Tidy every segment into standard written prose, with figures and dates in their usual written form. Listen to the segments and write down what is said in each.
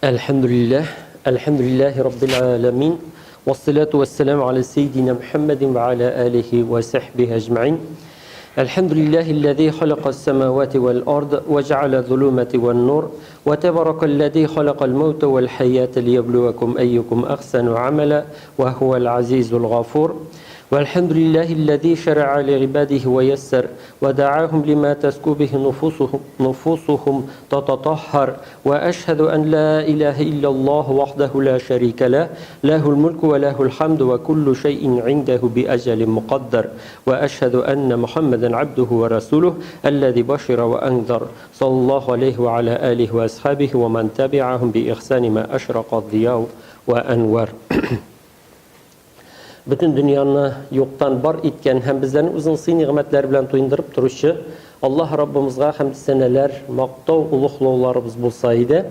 Әлхәмдүлилләһ, әлхәмдүлилләһи раббил галәмин, вассалату вассаламу аля сейдина Мухәммәдин ва аля алихи ва сахбихи әҗмәин. Әлхәмдүлилләһи алләзи халакас самавати вәл ард ва җәгъәлә зулумати вән нур, ва тәбаракалләзи халакал маута вәл хәята лияблувакум әйюкум әхсәну амәлә, ва һуәл азизул гафур. Вәлхәмдүлилләһи алләзи шәрәә лигыйбадиһи ва яссәр, ودعاهم لما تزكو به نفوسهم, نفوسهم تتطهر وأشهد أن لا إله إلا الله وحده لا شريك له له الملك وله الحمد وكل شيء عنده بأجل مقدر وأشهد أن محمدا عبده ورسوله الذي بشر وأنذر صلى الله عليه وعلى آله وأصحابه ومن تبعهم بإحسان ما أشرق الضياء وأنور Бөтен дөньяны юктан бар иткән һәм безләрне Үзенең сый-нигъмәтләре белән туендырып торучы Аллаһ Раббымызга хәмд-сәнәләр, мактау, олугълауларыбыз булса иде.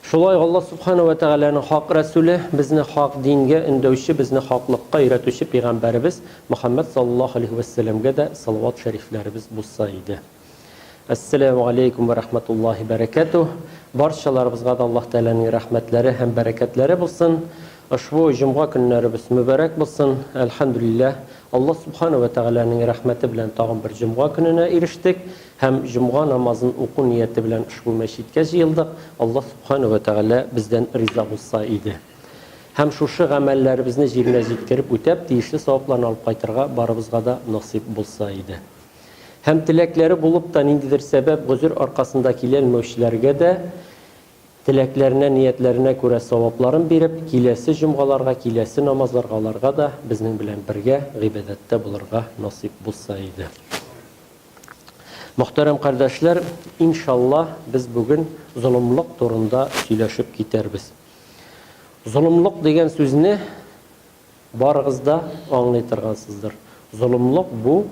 Шулай ук Аллаһ Субхана вә Тәгаләнең хак Рәсүле, безне хак дингә өндәүче, безне хаклыкка өйрәтүче пәйгамбәребез Мөхәммәд саллаллаһу алейһи вә сәлләмгә дә салават шәрифләребез булса иде. Әссәләмү галәйкүм вә рәхмәтуллаһи бәрәкәтүһ. Барчаларыбызга да Аллаһ Тәгаләнең рәхмәтләре һәм бәрәкәтләре булсын. Ошбу җомга көннәребез мөбарәк булсын. Әлхәмдүлилләһ, Аллаһ Субхана вә Тәгаләнең рәхмәте белән тагын бер җомга көненә ирештек һәм җомга намазын уку нияте белән ошбу мәчеткә җыелдык. Аллаһ Субхана вә Тәгалә бездән риза булса иде. Һәм шушы гамәлләребезне җиренә җиткереп үтәп, тиешле савапларны алып кайтырга барыбызга да насыйп булса иде. Һәм теләкләре булып та ниндидер сәбәп, гозер аркасында киләлмәүчеләргә дә теләкләренә, ниятләренә күрә савапларын биреп, киләсе җомгаларга, киләсе намазларга аларга да безнең белән бергә гыйбадәттә булырга насыйп булса иде. Мөхтәрәм кардәшләр, иншалла, без бүген золымлык турында сөйләшеп китәрбез. Золымлык дигән сүзне Барыгыз да аңлый торгансыздыр, золымлык бу,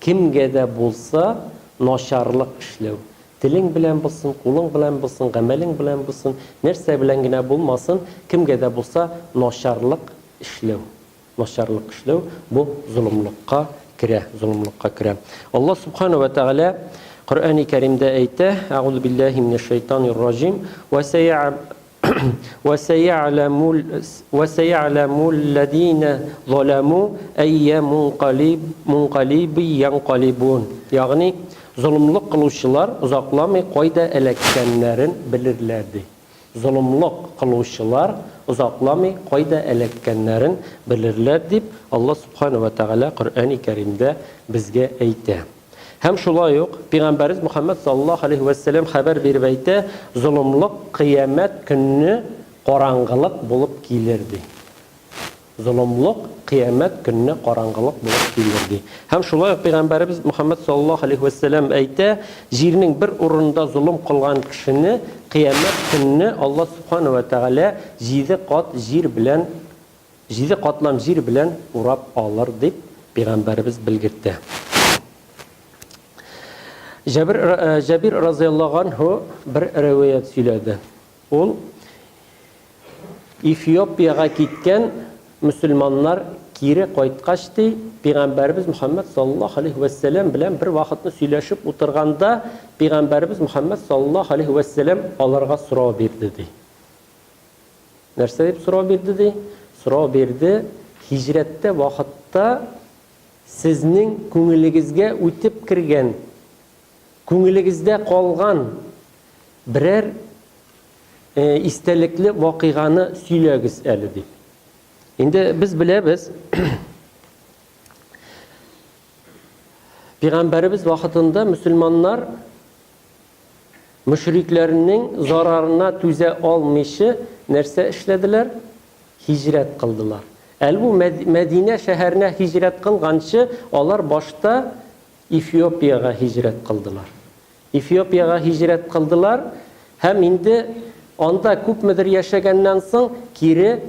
кемгә дә булса начарлык эшләү. Телең белән булсын, кулың белән булсын, гамәлең белән булсын, нәрсә белән генә булмасын, кемгә дә булса начарлык эшләү. Начарлык эшләү бу золымлыкка керә, золымлыкка керә. Аллаһ Субхана ва Тәгалә Коръәни Кәримдә әйтә, Әгъузу биллаһи минәш шайтанир раҗим, ва وسيعلم الذين ظلموا أي منقلب منقلب ينقلبون. Ягъни золымлык кылучылар озакламый кайда эләккәннәрен белерләр ди. Золымлык кылучылар озакламый кайда эләккәннәрен белерләр дип Алла Субхана ва Тәгалә Коръәни Кәримдә безгә әйтә. Һәм шулай ук Пәйгамбәребез Мөхәммәд саллаллаһу алейһи вә сәлләм хәбәр биреп әйтә, золымлык кыямәт көнне караңгылык булып килер, ди. Золымлык кыямәт көнне караңгылык булып килер, ди. Һәм шулай ук Пәйгамбәребез Мөхәммәд саллаллаһу алейһи вә сәлләм әйтә, җирнең бер урынында золым кылган кешене кыямәт көнне Аллаһ субхана вә тәгалә җиде кат җир белән Җиде катлам җир белән урап алыр, дип пәйгамбәребез белгертә. Җәбир, Җәбир разыяллаһу анһу бер риваять сөйләде. Ул Эфиопиягә киткән мөселманнар кире кайткач ди, пәйгамбәребез Мөхәммәд саллаллаһу алейһи вә сәлләм белән бер вакытны сөйләшеп утырганда, пәйгамбәребез Мөхәммәд саллаллаһу алейһи вә сәлләм аларга сорау бирде ди. Нәрсә дип сорау бирде ди? Сорау бирде, һиҗрәттә вакытта сезнең күңелегезгә үтеп кергән, күңелегездә калган берәр истәлекле вакыйганы сөйләгез әле дип. Инде без беләбез, Пәйгамбәребез вакытында мөселманнар Мөшрикләрнең зарарына түзә алмыйчы нәрсә эшләделәр? Һиҗрәт кылдылар. Әле бу Мәдинә шәһәренә һиҗрәт кылганчы, алар башта Эфиопиягә һиҗрәт кылдылар. Эфиопиягә һиҗрәт кылдылар һәм инде анда күпмедер яшәгәннән соң кире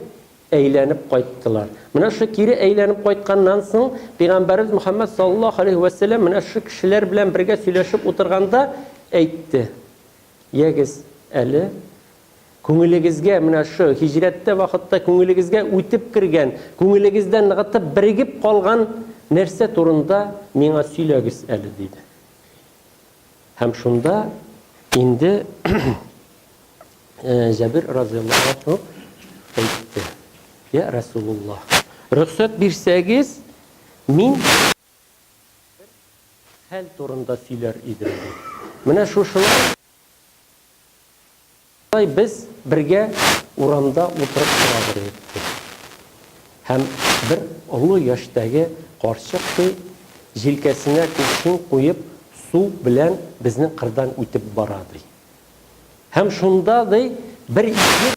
әйләнеп кайттылар. Менә шушы кире әйләнеп кайтканнан соң, Пәйгамбәребез Мөхәммәд саллаллаһу алейһи вә сәлләм менә шушы кешеләр белән бергә сөйләшеп утырганда әйтте, Ягез әле, күңелегезгә менә шушы һиҗрәттә вакытта күңелегезгә үтеп кергән, күңелегездә ныгытып берегеп калган нәрсә турында миңа сөйләгез әле, диде. Һәм шунда инде Җәбир разыяллаһу анһу әйтте, Я Расулуллаһ, рөхсәт бирсәгез, мин бер хәл турында сөйләр идем, ди. Менә шушылай без бергә урамда утырып торабыз идек, ди. Һәм бер олы яшьтәге карчык, ди, җилкәсенә кувшин куеп, су белән безнең кырдан үтеп бара, ди. Һәм шунда, ди, бер егет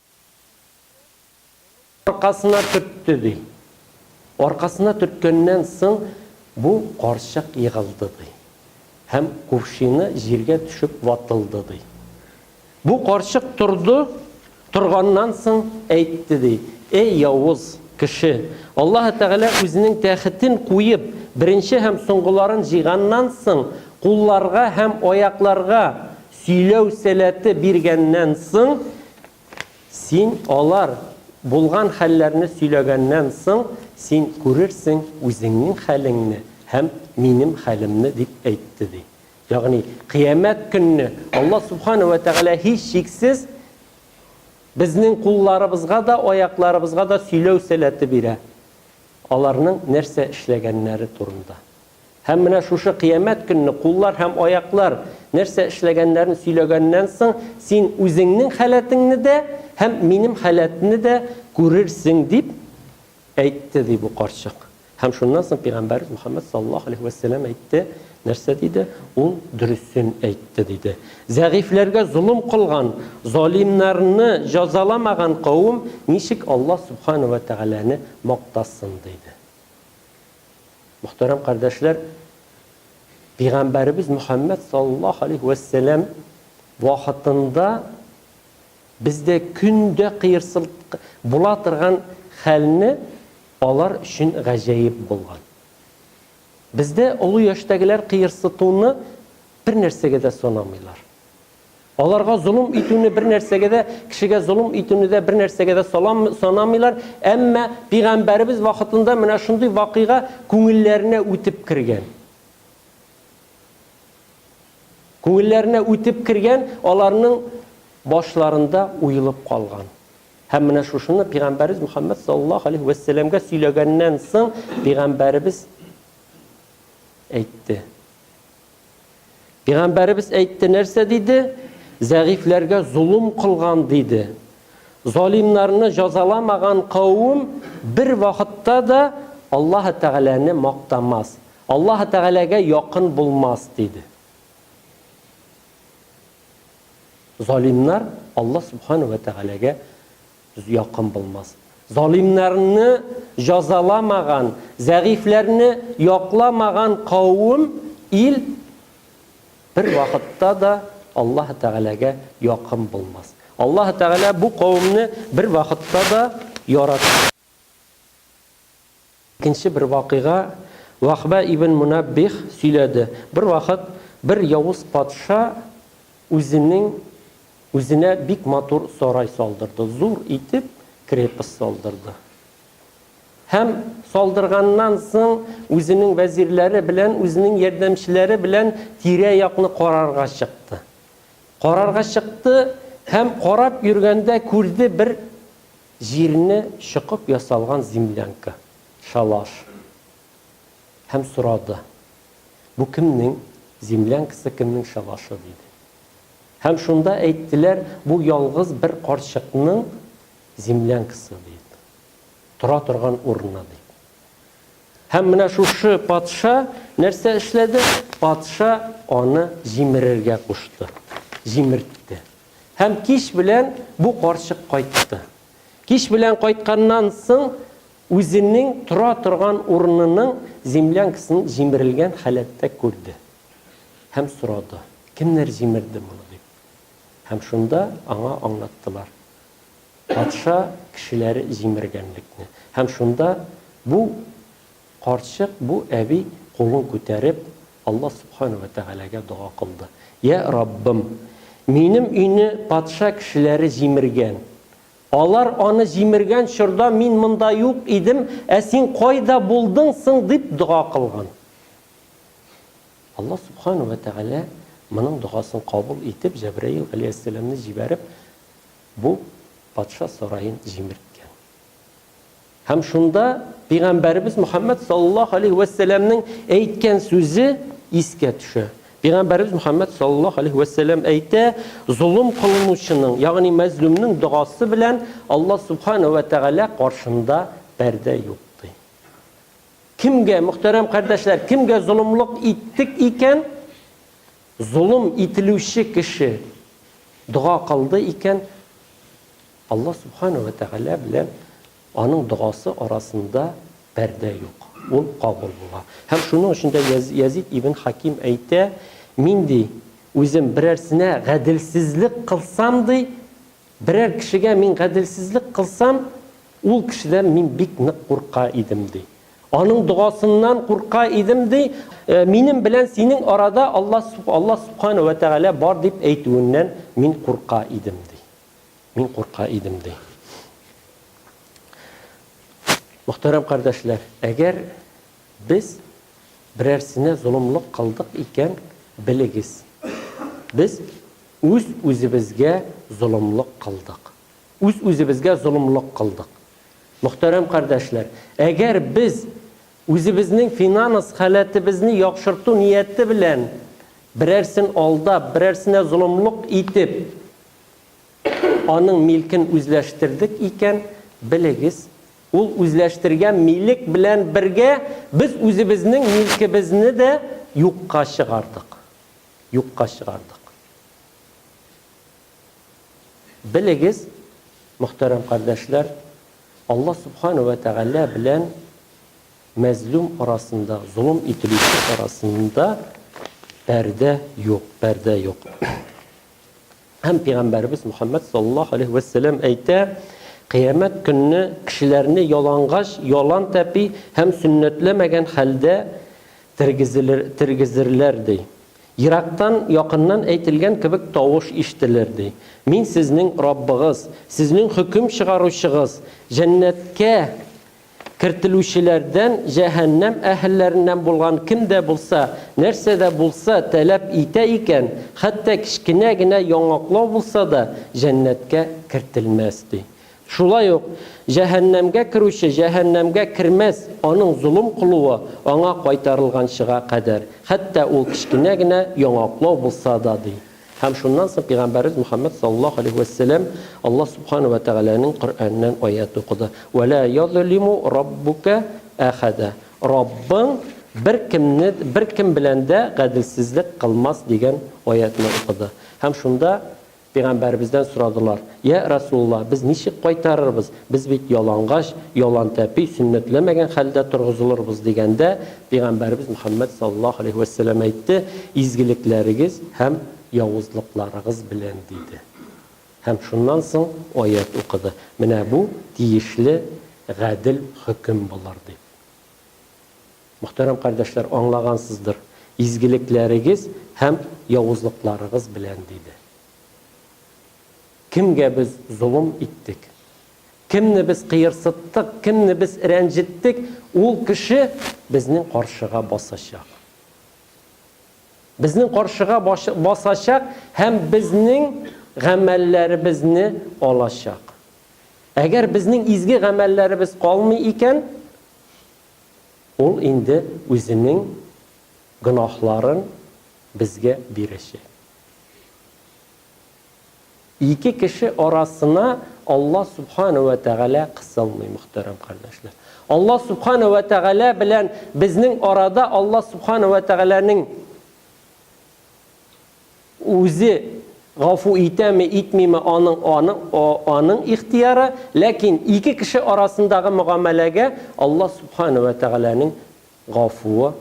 аркасына төртте, ди. Аркасына төрткәннән соң бу карчык егылды, ди. Һәм кувшины җиргә төшеп ватылды, ди. Бу карчык торды, торганнан соң әйтте, ди, Эй, явыз кеше! Аллаһы Тәгалә үзенең тәхетен куеп, беренче һәм соңгыларын җыйганнан соң, кулларга һәм аякларга Сөйләү сәләте биргәннән соң, син алар булган хәлләрне сөйләгәннән соң, син күрерсең үзеңнең хәлеңне һәм минем хәлемне, дип әйтте, ди. Ягъни, кыямәт көнне Аллаһ Сүбхәнәһү вә Тәгалә һичшиксез безнең кулларыбызга да, аякларыбызга да сөйләү сәләте бирә, аларның нәрсә эшләгәннәре турында. Һәм менә шушы кыямәт көнне куллар һәм аяклар нәрсә эшләгәннәрен сөйләгәннән соң, син үзеңнең халәтеңне дә һәм минем халәтне дә күрерсең, дип әйтте, ди бу карчык. Һәм шуннан соң пәйгамбәребез Мөхәммәд саллаллаһу алейһи вә сәлләм әйтте, нәрсә диде? Ул дөресен әйтте, диде. Зәгыйфьләргә золым кылган, залимнарны җәзаламаган кавым ничек Аллаһ сүбхәнәһү вә тәгаләне мактасын, диде. Мөхтәрәм кардәшләр, Пәйгамбәребез Мөхәммәд саллаллаһу алейһи вә сәлләм вакытында бездә көндә кыерсылт була торган хәлне алар өчен гаҗәеп булган. Бездә олы яшьтәгеләр кыерсытуны бер нәрсәгә дә санамыйлар. Аларга золым итүне бер нәрсәгә дә, кешегә золым итүне дә бер нәрсәгә дә санамыйлар, әмма пигамбәребез вакытында менә шундый вакыйга күңелләренә үтеп кергән. Күңелләренә үтеп кергән, аларның башларында уелып калган. Һәм менә шушыны пигамбәребез Мөхәммәд саллаллаһу алейһи вәссәламгә сөйләгәннән соң пигамбәребез әйтте. Пәйгамбәребез әйтте, нәрсә диде? Зәгыйфьләргә золым кылган диде. Залимнарны җазаламаган кавым бер вакытта да Аллаһы Тәгаләне мактамас, Аллаһы Тәгаләгә якын булмас диде. Залимнар Аллаһ Субхану ва Тәгаләгә якын булмас. Залимнарны җазаламаган, зәгыйфьләрне якламаган кавым, ил бер вакытта да Аллаһ Тәгаләгә якын булмас. Аллаһ Тәгалә бу кавымны бер вакытта да яратмас. Икенче бер вакыйга Вахба ибн Мунаббих сөйләде. Бервакыт бер явыз патша үзенең үзенә бик матур сарай салдырды, зур итеп крепость салдырды. Һәм салдырганнан соң үзенең вәзирләре белән, үзенең ярдәмчеләре белән тирә-якны карарга чыкты. Карарга чыкты һәм карап йөргәндә күрде бер Җирне чокып ясалган землянка, шалаш. Һәм сорады, Бу кемнең землянкасы, кемнең шалашы? диде. Һәм шунда әйттеләр, Бу ялгыз бер карчыкның землянкасы, диеп. Тора торган урыны, дип. Һәм менә шушы патша нәрсә эшләде? Патша аны җимерергә кушты. Җимертте. Һәм кич белән бу карчык кайтты. Кич белән кайтканнан соң үзенең тора торган урынының землянкасын җимерелгән халәттә күрде. Һәм сорады, кемнәр җимерде моны дип. Һәм шунда аңа аңлаттылар, патша кешеләре җимергәнлекне. Һәм шунда бу Карчык, бу әби кулын күтәреп, Алла Сүбхәнәһү вә Тәгаләгә дога кылды, Йә Раббым! Минем өйне патша кешеләре җимергән. Алар аны җимергән чорда мин монда юк идем, ә син кайда булдың соң? дип дога кылган. Алла Сүбхәнәһү вә Тәгалә моның догасын кабул итеп, Җәбраил галәйһиссәламне җибәреп, бу патша сараен җимерткән. Һәм шунда пәйгамбәребез Мөхәммәд саллаллаһу алейһи вә сәлләмнең әйткән сүзе искә төшә. Пәйгамбәребез Мөхәммәд саллаллаһу алейһи вә сәлләм әйтә, золым кылынучының, ягъни мәзлүмнең догасы белән Аллаһ субхана вә тәгалә каршында пәрдә юк, ди. Кемгә, мөхтәрәм кардәшләр, кемгә золымлык иттек икән, золым ителүче кеше дога кылды икән, Алла Субхана вә Тәгалә белән аның догасы арасында пәрдә юк, ул кабул була. Һәм шуның өчен дә Язид ибн Хаким әйтә, Мин, ди, үзем берәрсенә гаделсезлек кылсам, ди, берәр кешегә мин гаделсезлек кылсам, ул кешедән мин бик нык курка идем, ди. Аның догасыннан курка идем, ди, минем белән синең арада Алла, Алла Субхана вә Тәгалә бар дип әйтүеннән мин курка идем, ди. Мин курка идем, ди. Мөхтәрәм кардәшләр, әгәр без берәрсенә золымлык кылдык икән, белегез, без үз-үзебезгә золымлык кылдык. Үз-үзебезгә золымлык кылдык. Мөхтәрәм кардәшләр, әгәр без үзебезнең финанс халәтебезне яхшырту нияте белән берәрсен алдап, берәрсенә золымлык итеп, Аның милкен үзләштердек икән, белегез, ул үзләштергән милек белән бергә без үзебезнең милкебезне дә юкка чыгардык. Юкка чыгардык. Белегез, мөхтәрәм кардәшләр, Алла Субхана вә Тәгалә белән мәзлүм арасында, золым ителүче арасында пәрдә юк, пәрдә юк. Һәм пәйгамбәребез Мөхәммәд саллаллаһу алейһи вә сәлләм әйтә, Кыямәт көнне кешеләрне ялангач, ялан тәпи һәм сөннәтләмәгән хәлдә тергезелер, тергезерләр, ди. Ерактан, якыннан әйтелгән кебек тавыш ишетелер, ди. Мин сезнең Раббыгыз, сезнең хөкем чыгаручыгыз, җәннәткә Кертелүчеләрдән җәһәннәм әһелләреннән булган кем дә булса, нәрсә дә булса таләп итә икән, хәтта кечкенә генә яңаклау булса да, җәннәткә кертелмәс, ди. Шулай ук, җәһәннәмгә керүче җәһәннәмгә кермәс, аның золым кылуы аңа кайтарылганчыга кадәр, хәтта ул кечкенә генә яңаклау булса да, ди. Һәм шуннан соң пәйгамбәребез Мөхәммәд саллаллаһу алейһи вә сәлләм Аллаһ субхана вә тәгаләнең Коръәннән аять укыды. Вә лә язлиму раббука әхәдә. Раббың беркемне, беркем белән дә гаделсезлек кылмас дигән аятьне укыды. Һәм шунда пәйгамбәребездән сорадылар, Йә Расулуллаһ, без ничек кайтарырбыз, без бит ялангач, ялантәпи, сөннәтләмәгән хәлдә торгызылырбыз дигәндә, Пәйгамбәребез Мөхәммәд саллаллаһу алейһи вә сәлләм әйтте, Изгелекләрегез һәм явызлыкларыгыз белән, диде. Һәм шуннан соң аять укыды, Менә бу тиешле гадел хөкем булыр, дип. Мөхтәрәм кардәшләр, аңлагансыздыр, изгелекләрегез һәм явызлыкларыгыз белән, диде. Кемгә без золым иттек? Кемне без кыерсыттык, кемне без рәнҗеттек, ул кеше безнең каршыга басачак. Безнең каршыга басачак һәм безнең гамәлләребезне алачак. Әгәр безнең изге гамәлләребез калмый икән, ул инде үзенең гөнаһларын безгә бирәчәк. Ике кеше арасына Алла Сүбхәнәһү вә Тәгалә кысылмый, мөхтәрәм кардәшләр. Алла Сүбхәнәһү вә Тәгалә белән безнең арада Алла Сүбхәнәһү вә Тәгаләнең үзе гафу итәме, итмиме, аның, аның, аның ихтияры, ләкин ике кеше арасындагы мөгамәләгә Алла Сүбхәнәһү вә Тәгаләнең гафуы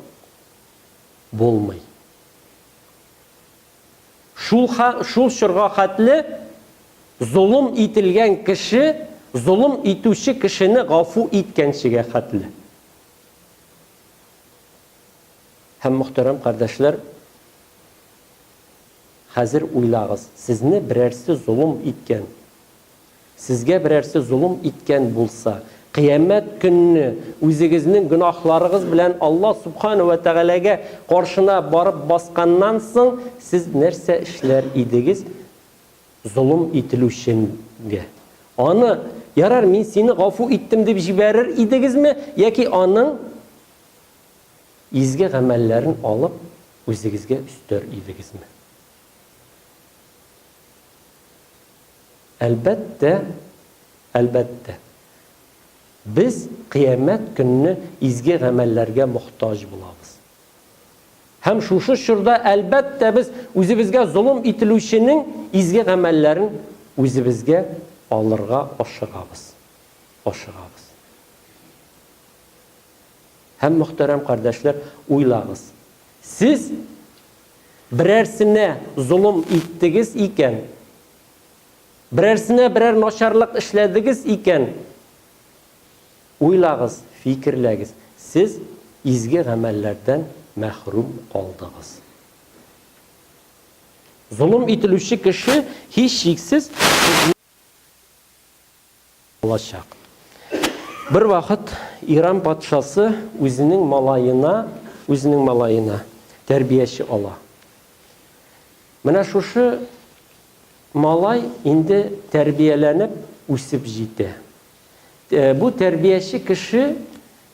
булмый. Шул шул чорга хәтле золым ителгән кеше золым итүче кешене гафу иткәнчегә хәтле. Һәм мөхтәрәм кардәшләр, хәзер уйлагыз, сезне берәрсе золым иткән, Сезгә берәрсе золым иткән булса, Кыямәт көнне үзегезнең гөнаһларыгыз белән Аллаһ Сүбхәнәһү вә Тәгаләгә каршына барып басканнан соң, сез нәрсә эшләр идегез? Золым ителүче Гә. Аны, ярар, мин сине гафу иттем дип җибәрер идегезме, яки аның изге гамәлләрен алып, үзегезгә өстәр идегезме? Әлбәттә, әлбәттә, без Кыямәт көнне изге гамәлләргә мохтаҗ булабыз. Һәм шушы чорда, әлбәттә, без үзебезгә золым ителүченең изге гамәлләрен үзебезгә алырга ашыгабыз. Ашыгабыз. Һәм, мөхтәрәм кардәшләр, уйлагыз. Сез берәрсенә золым иттегез икән, берәрсенә берәр начарлык эшләдегез икән, Уйлагыз, фикерләгез, сез изге гамәлләрдән мәхрүм калдыгыз. Золым ителүче кеше һичшиксез сезне алачак. Бервакыт Иран патшасы үзенең малаена, үзенең малаена тәрбияче ала. Менә шушы малай инде тәрбияләнеп үсеп җитә. Бу тәрбияче кеше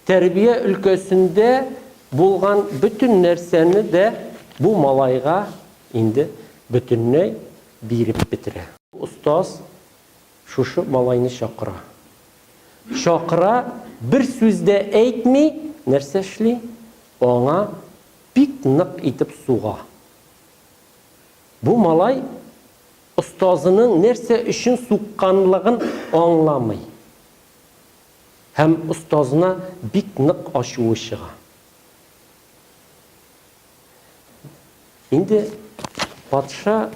тәрбия өлкәсендә булган бөтен нәрсәне дә бу малайга инде бөтенләй биреп бетерә. Остаз шушы малайны чакыра. Чакыра, бер сүз дә әйтми, нәрсә эшли? Аңа бик нык итеп суга. Бу малай Остазының нәрсә өчен сукканлыгын аңламый. Һәм остазына бик нык ачуы чыга. Инде патша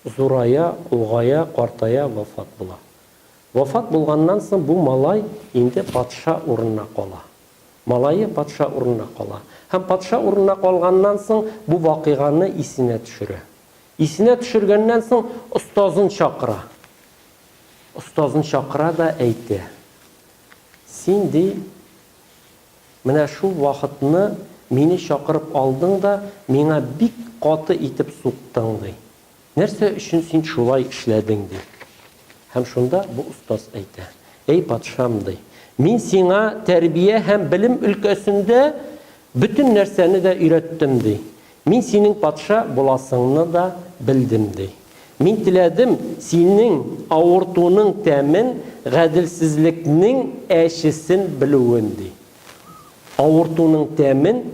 зурая, олгая, картая, вафат була. Вафат булганнан соң бу малай инде патша урынына кала. Малае патша урынына кала. Һәм патша урынына калганнан соң бу вакыйганы исенә төшерә. Исенә төшергәннән соң остазын чакыра. Остазын чакыра да әйтә. Син, ди, менә шул вакытны мине чакырып алдың да миңа бик каты итеп суктың, ди. Нәрсә өчен син шулай эшләдең, ди. Һәм шунда бу остаз әйтә. Әй, патшам, ди, мин сиңа тәрбия һәм белем өлкәсендә бөтен нәрсәне дә өйрәттем, ди. Мин синең патша буласыңны да белдем, ди. Мин теләдем синең авыртуның тәмен, гаделсезлекнең әчесен белүен, ди. Авыртуның тәмен,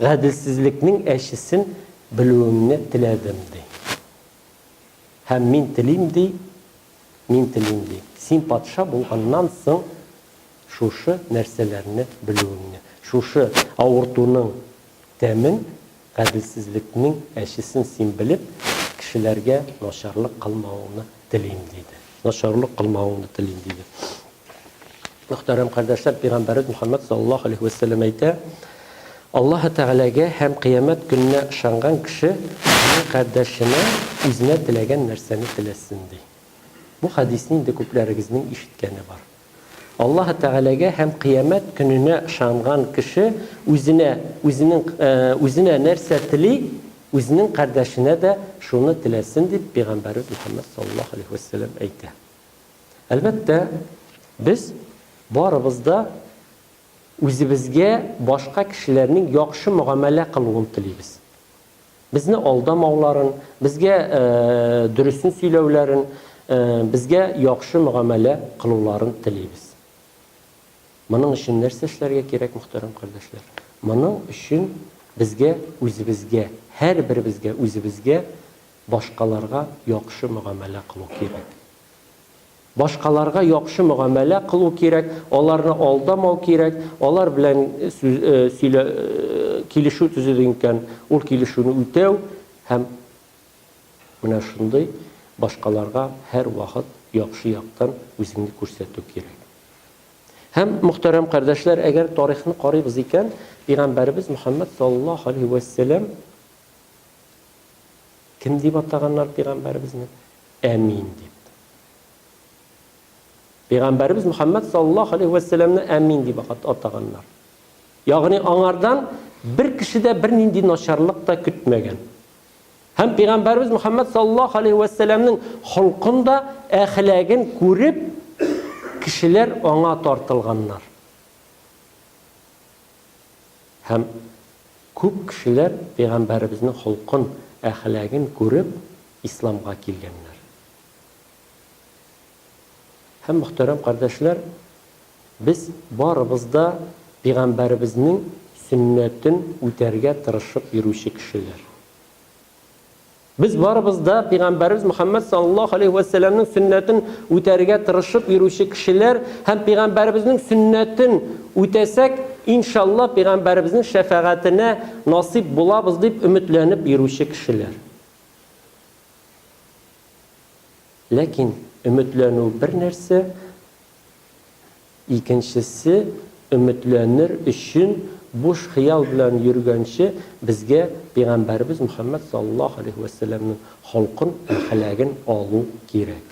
гаделсезлекнең әчесен белүеңне теләдем, ди. Һәм мин телим, ди, мин телим, ди, син патша булганнан соң шушы нәрсәләрне белүеңне, шушы авыртуның Тәмен, гаделсезлекнең әчесен син белеп, кешеләргә начарлык кылмавыңны телим, диде. Начарлык кылмавыңны телим, диде. Мөхтәрәм кардәшләр, пәйгамбәребез Мөхәммәд саллаллаһу алейһи вә сәлләм әйтә, Аллаһы Тәгаләгә һәм Кыямәт көненә ышанган кеше үзенең кардәшенә үзенә теләгән нәрсәне теләсен, ди. Бу хәдисне инде күпләрегезнең ишеткәне бар. Аллаһы Тәгаләгә һәм Кыямәт көненә ышанган кеше үзенә, үзенең, үзенә нәрсә тели, үзенең кардәшенә дә шуны теләсен, дип Пәйгамбәребез Мөхәммәд саллаллаһу алейһи вә сәлләм әйтә. Әлбәттә, без барыбыз да үзебезгә башка кешеләрнең яхшы мөгамәлә кылуын телибез. Безне алдамауларын, безгә дөресен сөйләүләрен, безгә яхшы мөгамәлә кылуларын телибез. Моның өчен нәрсә эшләргә кирәк, мөхтәрәм кардәшләр? Моның өчен безгә үзебезгә, һәрберебезгә үзебезгә башкаларга яхшы мөгамәлә кылу кирәк. Башкаларга яхшы мөгамәлә кылу кирәк, аларны алдамау кирәк, алар белән сүз сөйлә килешү төзедең икән, ул килешүне үтәү һәм менә шундый башкаларга һәрвакыт яхшы яктан үзеңне күрсәтү кирәк. Һәм, мөхтәрәм кардәшләр, әгәр тарихны карыйбыз икән, пәйгамбәребез Мөхәммәд саллаллаһу алейһи вә сәлләм кем дип атаганнар пәйгамбәребезне? Әмин дип. Пәйгамбәребез Мөхәммәд саллаллаһу алейһи вә сәлләмне әмин дип атаганнар. Ягъни аңардан бер кеше дә бернинди начарлык та көтмәгән. Һәм пәйгамбәребез Мөхәммәд саллаллаһу алейһи вә сәлләмнең холкын да, әхлагын күреп, кешеләр аңа тартылганнар. Һәм күп кешеләр пәйгамбәребезнең холкын, әхлагын күреп, исламга килгәннәр. Һәм, мөхтәрәм кардәшләр, без барыбыз да пәйгамбәребезнең сөннәтен үтәргә тырышып йөрүче кешеләр. Без барыбыз да пәйгамбәребез Мөхәммәд саллаллаһу алейһи вә сәлләмнең сөннәтен үтәргә тырышып йөрүче кешеләр һәм пәйгамбәребезнең сөннәтен үтәсәк, иншалла, пәйгамбәребезнең шәфәгатенә насыйп булабыз дип өметләнеп йөрүче кешеләр. Ләкин өметләнү бер нәрсә, икенчесе, өметләнер өчен буш хыял белән йөргәнче, безгә Пәйгамбәребез Мөхәммәд саллаллаһу алейһи вә сәлләмнең холкын, әхлагын алу кирәк.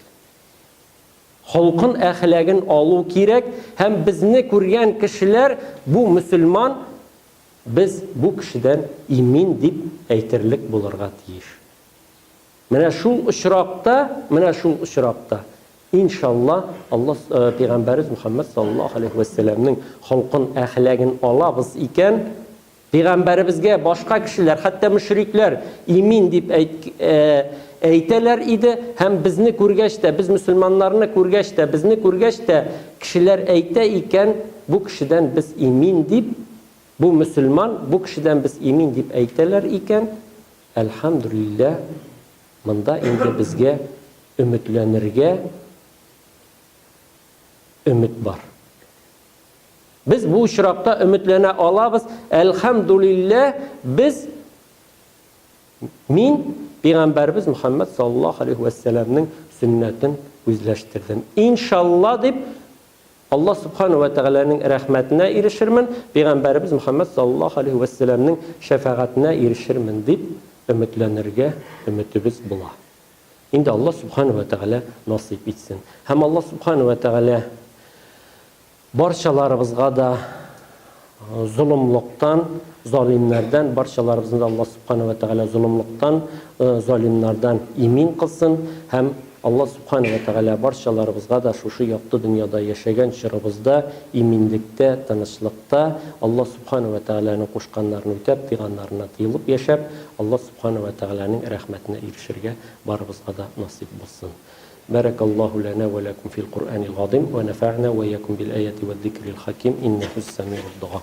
Холкын, әхлагын алу кирәк һәм безне күргән кешеләр бу мөселман, без бу кешедән имин дип әйтерлек булырга тиеш. Менә шул очракта, менә шул очракта, иншалла, Алла пәйгамбәребез Мөхәммәд саллаллаһу алейһи вә сәлләмнең холкын, әхлагын алабыз икән, пәйгамбәребезгә башка кешеләр, хәтта мөшрикләр имин дип әйт, әйтәләр иде һәм безне күргәч тә, без мөселманнарны күргәч тә, безне күргәч тә кешеләр әйтә икән, бу кешедән без имин дип, бу мөселман, бу кешедән без имин дип әйтәләр икән, Әлхәмдүлилләһ, монда инде безгә өметләнергә өмет бар. Без бу очракта өметләнә алабыз, әлхәмдүлилләһ, без, мин Пәйгамбәребез Мөхәммәд саллаллаһу алейһи вә сәлләмнең сөннәтен үзләштердем. Иншалла дип, Аллаһ Сүбхәнәһү вә Тәгаләнең рәхмәтенә ирешермен, Пәйгамбәребез Мөхәммәд саллаллаһу алейһи вә сәлләмнең шәфәгатенә ирешермен дип өметләнергә өметебез була. Инде Аллаһ Сүбхәнәһү вә Тәгалә насыйп итсен. Һәм Аллаһ Сүбхәнәһү вә Тәгалә барчаларыбызга да золымлыктан, залимнәрдән, барчаларыбызны да Аллаһ Сүбхәнәһү вә Тәгалә золымлыктан, залимнардан имин кылсын һәм Аллаһ Сүбхәнәһү вә Тәгалә барчаларыбызга да шушы якты дөньяда яшәгән чорыбызда иминлектә, тынычлыкта, Аллаһ Сүбхәнәһү вә Тәгаләнең кушканнарын үтәп, тыйганнарына тыелып яшәп, Аллаһ Сүбхәнәһү вә Тәгаләнең рәхмәтенә ирешергә барыбызга да насыйп булсын. Бәрәкаллаһу ләнә вә ләкүм фил Коръәнил газыйм вә нәфәгънә вә иякүм бил аяти вәз-зикрил хаким иннәһүс-сәмигуд-дога.